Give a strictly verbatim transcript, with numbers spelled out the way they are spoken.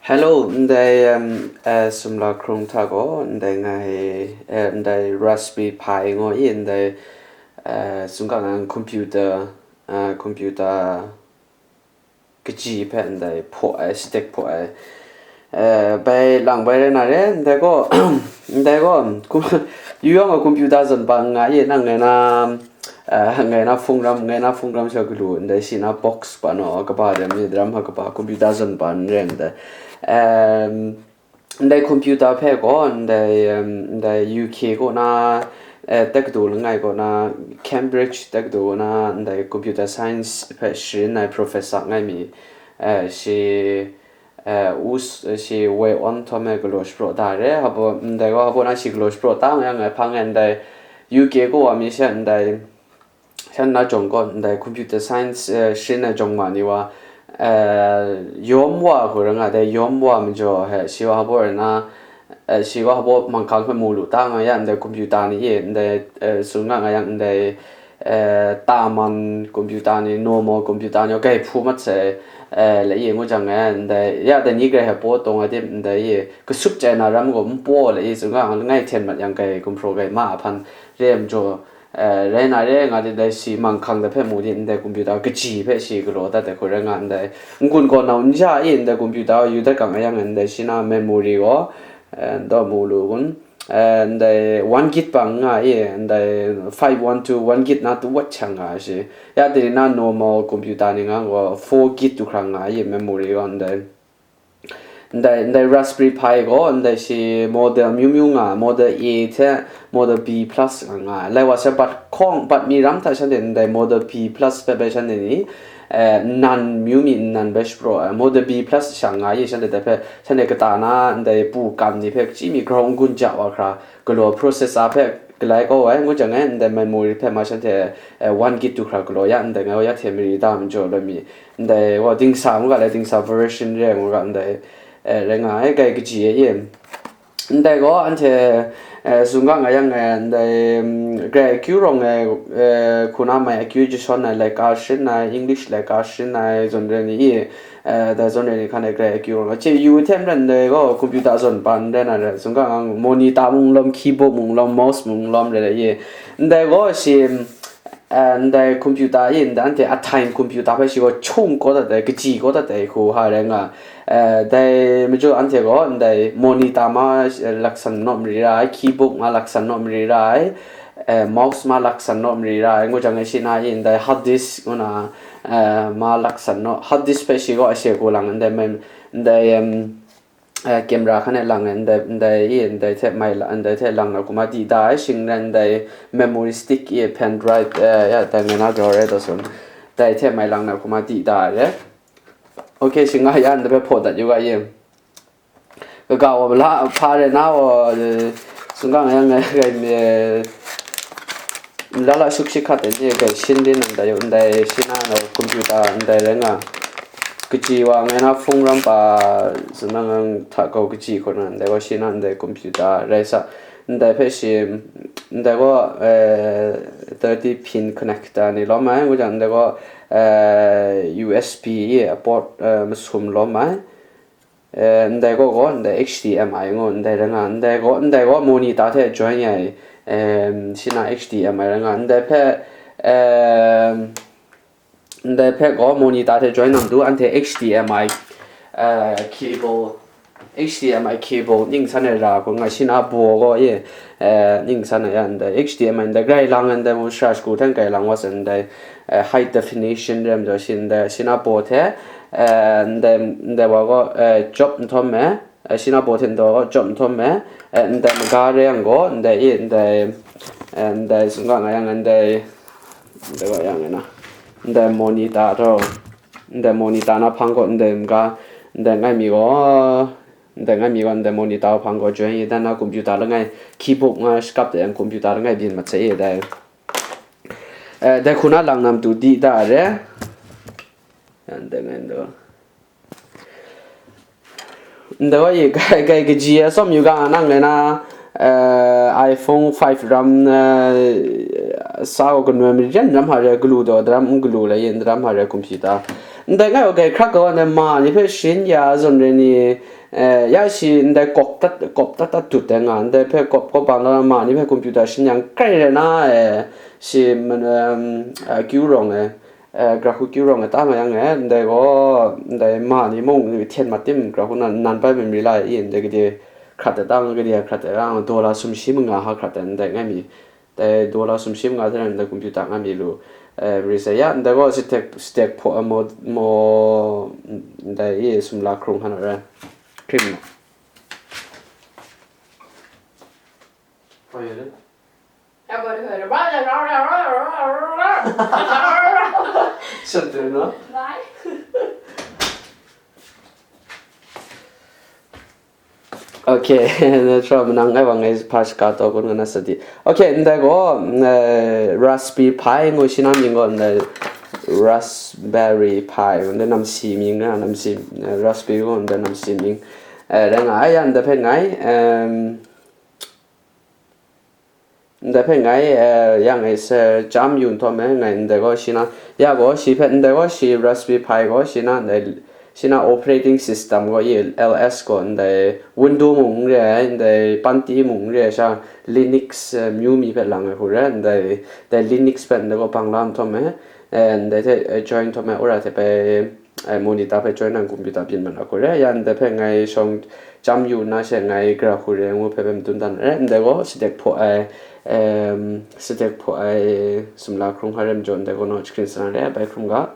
Hello, ndai, um, uh, sumla hkrung hta gaw, ndai ngai, uh, ndai Raspberry Pi ngu i, ndai, uh, sungga ngang computer, uh, computer kaji hpe ndai hpaw ai, stick hpaw ai, uh, bai lang bai rai na re, ndai gaw, ndai gaw, yu yawng a computer zawn pa nga i, nang ngai na, uh, ngai na phung ram, ngai na phung ram sha galu, ndai shi na box pa no, kaba de mi dram ha kaba, computer zawn pa n re ndai. Um, ndai computer hpe gaw, ndai, um, ndai U K kaw na, eh, tekdu langai kaw na, Cambridge tekdu kaw na, ndai computer science hpe sharin ai professor ngai mi, eh, shi, eh, us, shi woi on htawm e galaw shapraw da re, habo, ndai gaw habo na shi galaw shapraw ta nga yang ngai hpang e ndai U K kaw wa mi she ndai, shan na jawng gaw ndai computer science, eh, sharin ai jawng ma ni wa, eh, yawm wa hku ra nga, dai yawm wa majaw he, shi wa habo ra na, eh, shi wa habo manghkang hpe mu lu ta nga ya, ndai computer ni e, ndai, eh, tsun nga nga yang, ndai, eh, taman computer ni, normal computer ni, gai hpu mat sai, eh, la i ngu jang e, ndai, ya, dai ni grai he paw tawng ai tim, ndai i, kasup chye na ram gaw n paw la i, tsun nga nga, langai hten mat yang gai gumhpraw gai ma a hpan re majaw, eh, rai na re nga di, dai shi manghkang de hpe mu di, ndai computer kaji hpe shi galaw dat ai hku rai nga ndai, n-gun kaw nau n ja i, ndai computer yu dat kang a yang, ndai shi na memory gaw, eh, n taw mu lu kun, eh, ndai one gig bang nga i, ndai five one two one gig na tu wat chyang nga shi, ya dai ni na normal computer ni nga gaw four gig tu hkrang nga i, memory gaw ndai. Ndai, ndai Raspberry Pi gaw, ndai shi model myu myu nga, model A hte model B plus nga, lai wa sai bat hkawng, bat mi ram hta shanhte ndai model B plus hpe bai shanhte ni, eh, nnan myu mi nnan bai shapraw ai, model B plus sha nga i, shanhte dai hpe, shanhte kata na ndai pu kam ni hpe, kachyi mi grau n-gun ja wa hkra, galaw processor hpe galai kau ai, ngu jang e, ndai memory hpe ma shanhte, eh, one gig tu hkra galaw ya, ndai ngai wa ya hte mari da majaw loi mi, ndai gaw dingsa ngu ga, lai dingsa version re ai ngu ga, ndai, eh, rai nga ai, gai kaji e i. Ndai gaw anhte, eh, tsun ga nga yang e, ndai, mm, grai akyu rawng e, eh, hku na mai akyu jashawn ai, laika sharin ai, English laika sharin ai, zawn re ni i, eh, dai zawn re ni hkan e grai akyu rawng ai. Chye yu hte maren ndai gaw computer zawn pa n rai na re, tsun ga nga, monitor mung lawm, keyboard mung lawm, mouse mung lawm re re i. Ndai gaw shi, eh, ndai computer i, ndai anhte a time computer hpe shi gaw chung kau dat ai, kaji kau dat ai hku ha rai nga. Eh, dai majaw anhte gaw ndai monitor ma, eh, laksan naw mari ra ai, keyboard ma laksan naw mari ra ai, eh, mouse ma laksan naw mari ra ai, ngu jang e shi na i ndai hard disk ngu na, eh, ma laksan naw, hard disk hpe shi gaw a she ku lang ndai, ndai, em, eh, camera hkan e lang ai, ndai, ndai i, ndai hte mai la, ndai hte lang na hku ma di da ai, shing rai ndai memory stick i, pen drive, eh, ya, dai ngai na grau rai taw sun, dai hte mai lang na hku ma di da ai re. Ok, shing nga ya, ndai hpe hpaw dat yu ga i. Kaga wa mala hpa re na wa, eh, sungkang yang ngai gai me, lala shuk shi hkat ni gai shin din ndai, ndai shi na na computer ndai rai nga. Kaji wa ngai na phone ram pa sung nang hta kau kaji hku na ndai wa shi na ndai computer rai sa. Ndai hpe shi, ndai gaw, eh, thirty pin connector ni lawm ai, ngu jang ndai gaw, eh, U S B i a port, eh, masum lawm ai. Eh, ndai gaw gaw, ndai H D M I ngu, ndai rai nga, ndai gaw, ndai gaw monitor hte join ai, em, shi na H D M I rai nga, ndai hpe, em, ndai hpe gaw monitor hte join na matu, anhte H D M I, eh, cable, H D M I cable ning san ai ra hku nga, shi na baw gaw e, eh, ning san ai ya, ndai H D M I ndai grai lang ai, ndai mung shara shagu hte grai lang wa sai, ndai, eh, high definition re ai majaw shi ndai, shi na baw hte, eh, ndai, ndai wa gaw, eh, chop nhtawm me, eh, shi na baw hte ndai wa gaw chop nhtawm me, eh, ndai maga re yang gaw, ndai e, ndai, eh, ndai sungga nga yang, ndai, ndai wa yang na, ndai monitor taw, ndai monitor na hpang gaw, ndai maga, ndai ngai mi gaw, ndai ngai mi gaw, ndai monitor hpang gaw join i, dan na computer langai, keyboard nga shakap de yang computer langai byin mat sai e dai. Eh, dai hku na lang na matu di da re. Yan dai ngai ndo. Ndai wa i kai, kai kaji a sawm yu ga nang ngai na, eh, iPhone five ram, eh, sa gaw kanoi maren ram hare galu daw, daram n galu la yin, daram hare computer. Ndai ngai wa gai hkrak ga wa ndai ma ni hpe shin ya zawn re ni, eh, ya shi ndai kawp dat, kawp dat dat dut ai nga, ndai hpe kawp kawp bang la ma ni hpe computer shin yang kai re na, eh, shi man, um, eh, kyu rawng e, eh, Grahu kyu rawng e ta nga yang e, ndai gaw, ndai ma ni mung hten mat tim Grahu nan, nan bai mi la i, ndai gade hkrat ai ta nga, gade hkrat ai ta nga, dollar sumshi manga ha hkrat ai ndai ngai mi, dai dollar sumshi manga hte rai nna computer nga mi lu, eh, mari sai ya, ndai gaw sitek, sitek hpaw, eh, mo, mo, ndai i sumla hkrung hkan rai. Cream no. Shut the no. Okay, na tra manang ai wang ai pa shaka to kun ngana sadi. Okay, ndai gaw, eh, Raspberry Pi ngu shi na mying gaw, ndai Raspberry Pi, ndai namsi mying na, namsi, eh, Raspberry gaw, ndai namsi mying. Eh, dai nga ai ya, ndai hpe ngai, em, ndai hpe ngai, eh, ya ngai se jam yu nhtawm e, ngai ndai gaw shi na, ya gaw shi hpe, ndai gaw shi Raspberry Pi gaw shi na, ndai shi na operating system gaw i L S gaw ndai Window mung n re ai, ndai panti mung n re ai sha, Linux, eh, myu mi hpe lang ai hku re, ndai, ndai Linux hpe ndai gaw bang la nhtawm e, eh, ndai hte, eh, join nhtawm e, ora hte pai, eh, monitor hpe join nang computer byin mat a hku re, ya ndai hpe ngai shawng jam yu nna she ngai Grahu re ngu hpe bai madun dan re, ndai gaw sitek hpaw ai, em, sitek hpaw ai sumla hkrung hkan re majaw, ndai gaw naw jahkring sa na re, bai hkrum ga.